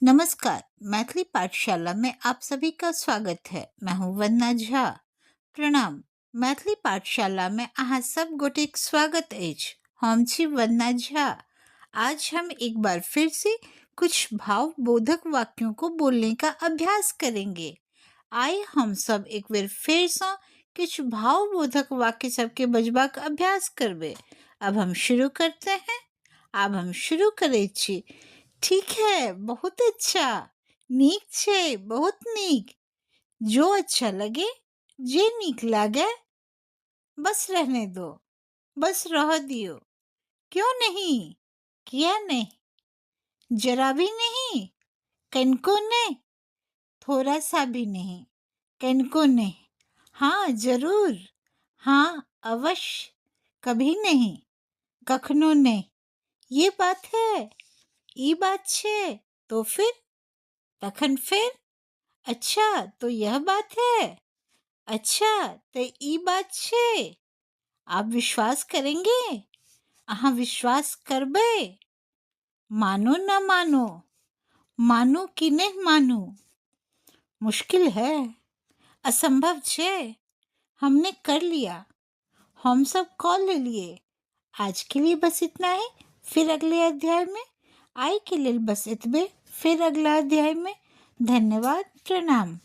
नमस्कार, मैथिली पाठशाला में आप सभी का स्वागत है। मैं हूं वंदना झा। प्रणाम। मैथिली पाठशाला में अहाँ सब गोटेक स्वागत अछि। हम छी वंदना झा। आज हम एक बार फिर से कुछ भावबोधक वाक्यों को बोलने का अभ्यास करेंगे। आइ हम सब एक बेर फेरसँ किछु भावबोधक वाक्य सबके बजबाक अभ्यास करबै। अब हम शुरू करते हैं। आब हम शुरू करै छी। ठीक है, बहुत अच्छा। नीक छै, बहुत नीक। जो अच्छा लगे, जे नीक लागे। बस रहने दो, बस रह दियो। क्यों नहीं, किया नहीं। जरा भी नहीं, कनको नहीं। थोड़ा सा भी नहीं, कनको नहीं। हाँ जरूर, हाँ अवश्य। कभी नहीं, कखनो नहीं। ये बात है, ई बात छे। तो फिर, तखन फेर। अच्छा तो यह बात है। अच्छा तो ई बात छे। आप विश्वास करेंगे, अहाँ विश्वास करबै। मानो न मानो, मानू कि नहीं मानू। मुश्किल है, असंभव छे। हमने कर लिया, हम सब कऽ लेलिए। आज के लिए बस इतना ही, फिर अगले अध्याय में। आइ के लेल बस एतबे, फिर अगला अध्याय में। धन्यवाद, प्रणाम।